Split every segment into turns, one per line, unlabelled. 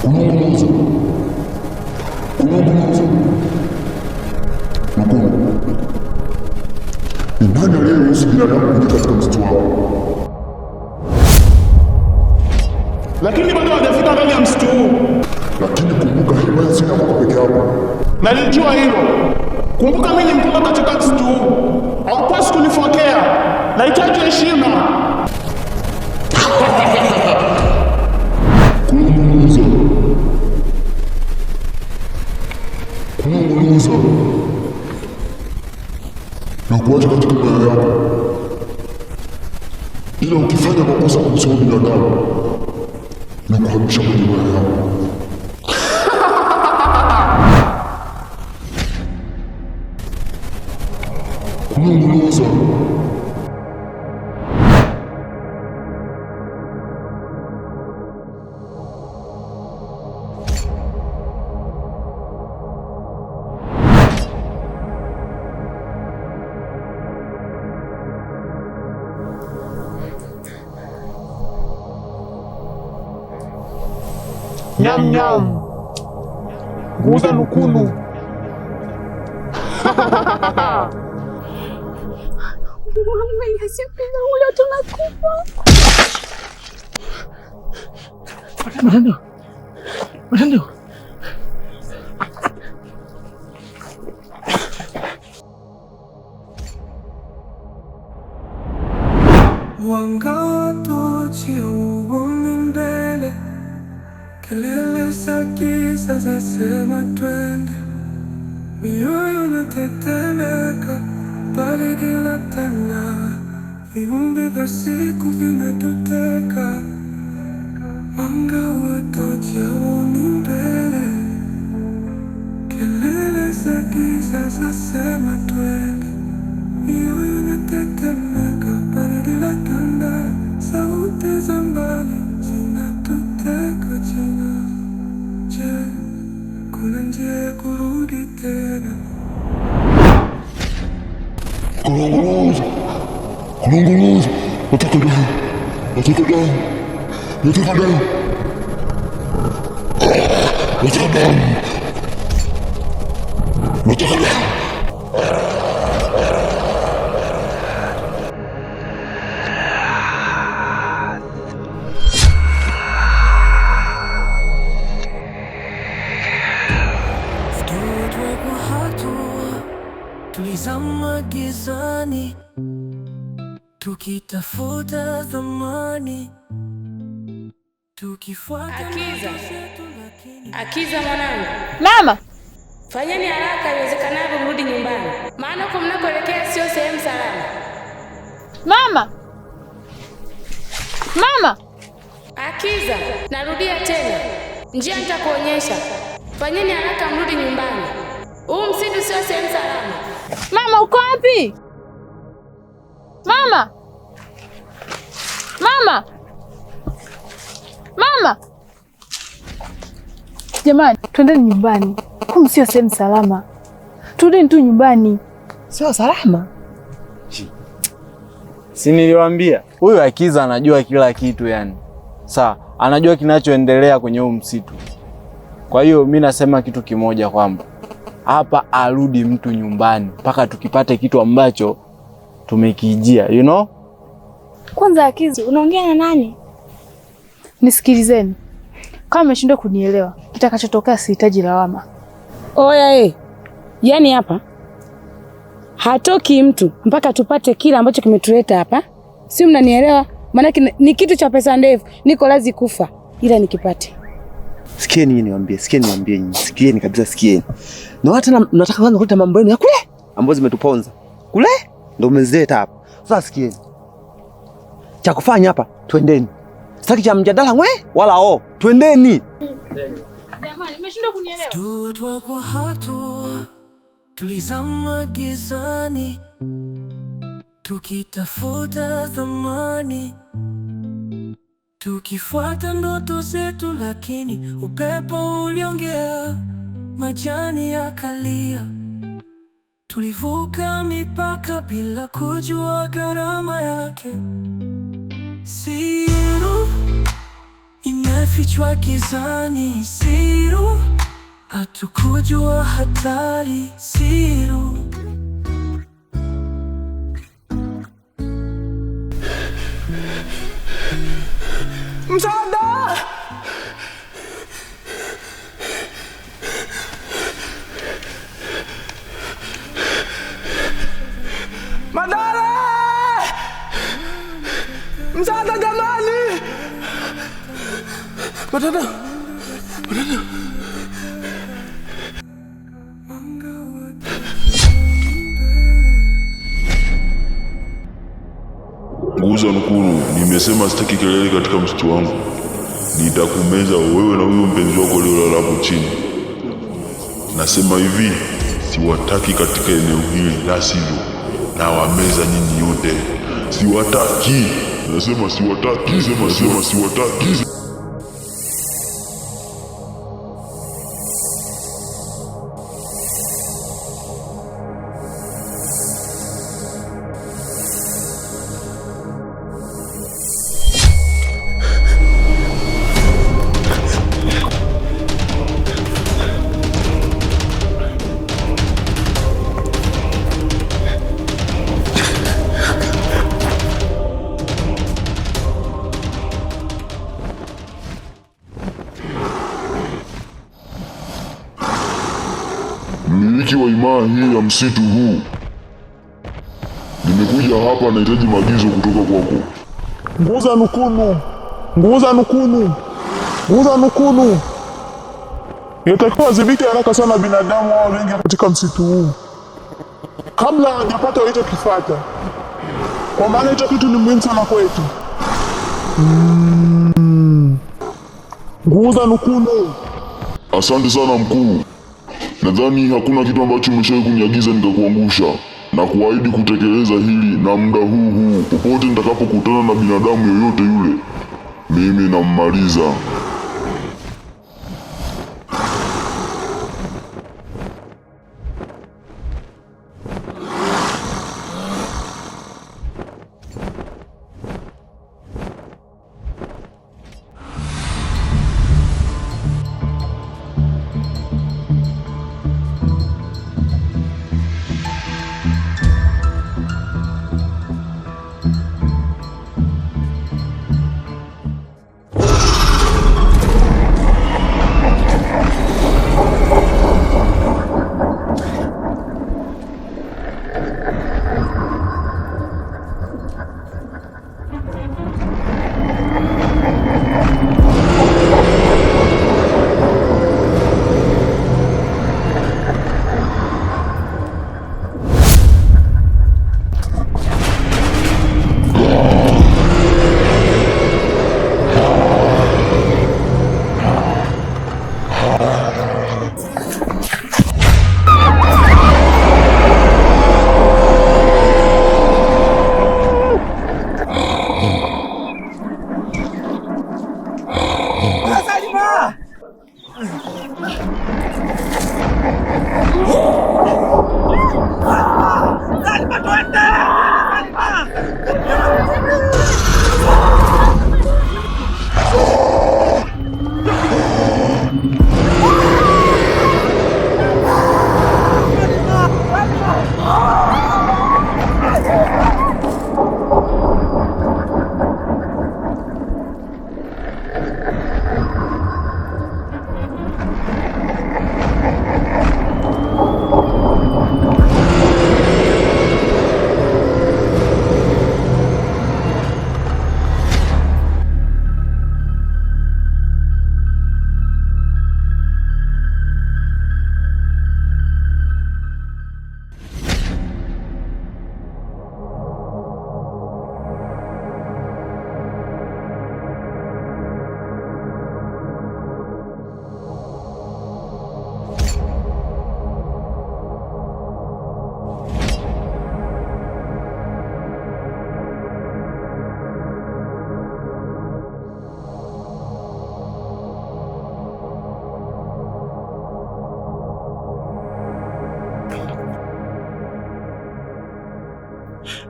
Kunung'unuza, kunung'unuza. Lukumu, ni nani aliyeruhusu binadamu kuingia katika msitu wako?
Lakini bado hawajafika ndani ya msitu huu.
Lakini kumbuka, himaya si yako peke yako.
Nalijua hilo. Kumbuka mimi ni mkubwa katika msitu huu. Haupaswi kunifokea. Nahitaji heshima.
Kunung'unuza, kunung'unuza na kuacha katika himaya yako, ila ukifanya makosa kumsoma binadamu na kuhamisha kwenye himaya yako. Kunung'unuza.
Nyam nyam. Nguza nukunu.
Matendo, Matendo,
Mwanga wa tochi hauoni mbele, kelele za giza zasema twende, mioyo inatetemeka, baridi latanda, viumbe vya siku vimetuteka. Mwanga wa tochi hauoni mbele, kelele za giza zasema twende, mioyo inatetemeka, baridi latanda, sauti za mbali zinatuteka tena. Je, kuna njia ya kurudi tena?
Kunung'unuza, kunung'unuza. Nataka damu, nataka damu, nataka damu, nataka damu, nataka damu.
Hatua kwa hatua tulizama gizani, tukitafuta thamani, tukifuata
Akiza.
ndoto zetu, lakini
Akiza mwanangu,
Mama,
fanyeni haraka iwezekanavyo mrudi nyumbani, maana huko mnakoelekea sio sehemu salama.
Mama, mama!
Akiza, narudia tena, njia nitakuonyesha. Fanyeni haraka mrudi nyumbani, huu msitu sio sehemu salama.
Mama, uko wapi? Mama! Mama! Mama! Jamani, twendeni nyumbani. Humu sio sehemu salama. Turudini tu nyumbani.
Sio salama.
Si niliwaambia huyu Akiza anajua kila kitu yani. Sawa, anajua kinachoendelea kwenye huu msitu. Kwa hiyo mi nasema kitu kimoja kwamba hapa arudi mtu nyumbani mpaka tukipate kitu ambacho tumekijia, you know?
Kwanza Akizi, unaongea na nani?
Nisikilizeni. Kama mmeshindwa kunielewa, kitakachotokea sihitaji lawama.
Oya eh, yaani hapa hatoki mtu mpaka tupate kile ambacho kimetuleta hapa, si mnanielewa? Maanake ni kitu cha pesa ndefu, niko lazi kufa ila nikipate.
Sikieni nyinyi niwaambie, sikieni niwaambie nyinyi, sikieni kabisa, sikieni. Na tena mnataka kwanza kuleta mambo yenu ya kule ambazo zimetuponza kule, ndio mmezileta hapa. Sasa sikieni, cha kufanya hapa, twendeni. Sitaki cha mjadala ngwe wala o, twendeni.
Jamani, mmeshindwa kunielewa.
Hatua kwa hatua tulizama gizani, tukitafuta thamani, tukifuata ndoto zetu, lakini upepo uliongea, majani yakalia. Tulivuka mipaka bila kujua gharama yake. Tulifichwa gizani, siru, hatukujua hatari, siru.
Msaada! Madara! Msaada jamani! Matata! Matata!
Nguza Nukuru, nimesema sitaki kelele katika msitu wangu. Nitakumeza wewe na huyo mpenzi wako aliyolala hapo chini. Nasema hivi, siwataki katika eneo hili, la sivyo nawameza nyinyi yote. Siwataki, nasema siwataki, sema sema siwataki. Mmiliki wa himaya hii ya msitu huu, nimekuja hapa, nahitaji maagizo kutoka kwako.
Nguza Nukunu! Nguza Nukunu! Nguza Nukunu! Inatakiwa wadhibiti haraka sana binadamu hao wengi katika msitu huu kabla hawajapata walichokifuata, kwa maana hicho kitu ni muhimu sana kwetu. Nguza Nukunu!
Asante sana mkuu. Nadhani hakuna kitu ambacho umeshawahi kuniagiza nikakuangusha, na kuahidi kutekeleza hili na muda huu huu. Popote nitakapokutana na binadamu yoyote yule, mimi nammaliza.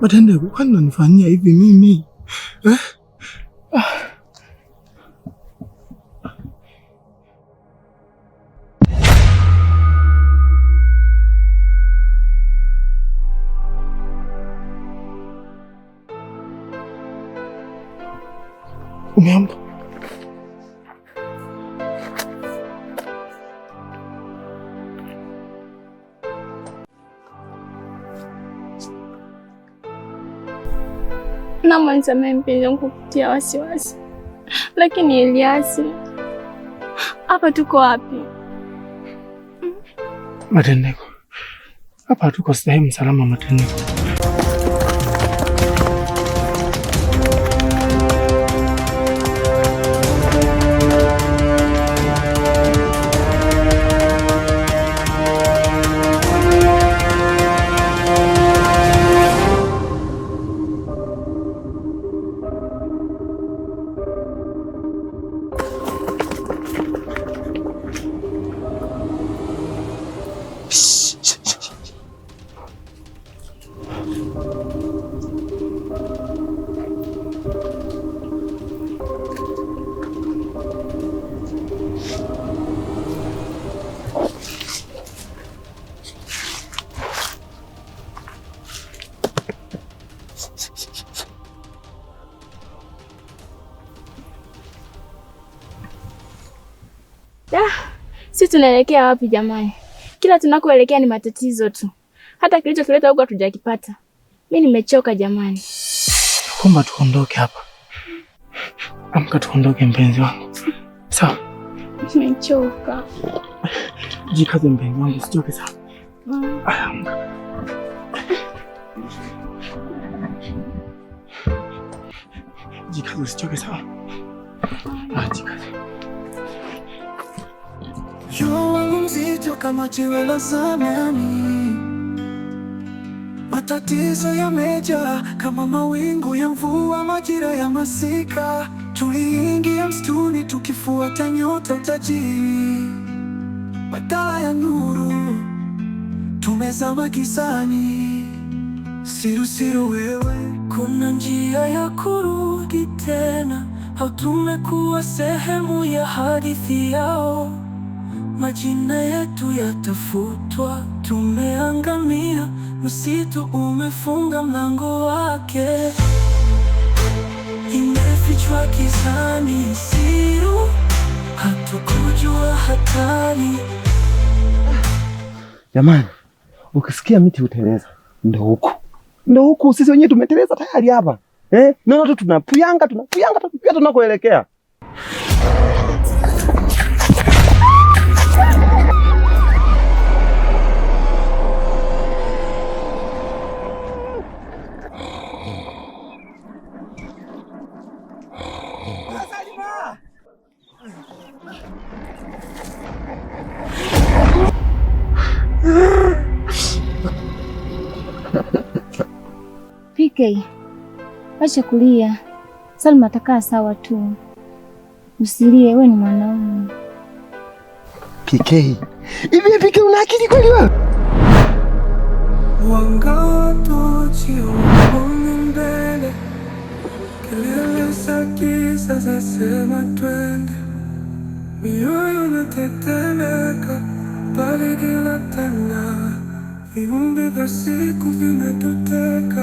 Matende, kwani unanifanyia hivi mimi eh? Ah. Umeamka?
Naomba nisamehe mpenzi wangu kukutia wasiwasi, lakini Eliasi, hapa tuko wapi?
Matendeko, hapa tuko sehemu salama. Matendeko.
Sisi tunaelekea wapi jamani? Kila tunakoelekea ni matatizo tu. Hata kilichotuleta huko hatujakipata. Mimi nimechoka jamani.
Naomba tuondoke hapa. Amka tuondoke mpenzi wangu. Sawa.
Nimechoka.
Jikaze mpenzi wangu, usichoke sana. Amka. Jikaze usichoke sawa? Jikaze.
Moyo wangu mzito kama jiwe la zamani, matatizo yamejaa kama mawingu ya mvua majira ya masika. Tuliingia msituni tukifuata nyota utajiri, badala ya nuru tumezama gizani. Siru siru wewe, kuna njia ya kurudi tena, au tumekuwa sehemu ya hadithi yao? Majina yetu yatafutwa, tumeangamia, msitu umefunga mlango wake. Imefichwa gizani, siru, hatukujua hatari.
Jamani, ukisikia miti huteleza, ndo huku. Ndo huku sisi wenyewe tumeteleza tayari hapa. Naona tu tunapuyanga, tunapuyanga, tunapuyanga tunakoelekea.
PK, acha kulia. Salma atakaa sawa tu. Usilie, wewe ni mwanaume.
PK. Hivi PK una akili kweli wewe?
Mwanga tochi uone mbele. Kelele za giza zasema twende. Mioyo inatetemeka, baridi inatanda. Viumbe vya siku vimetuteka.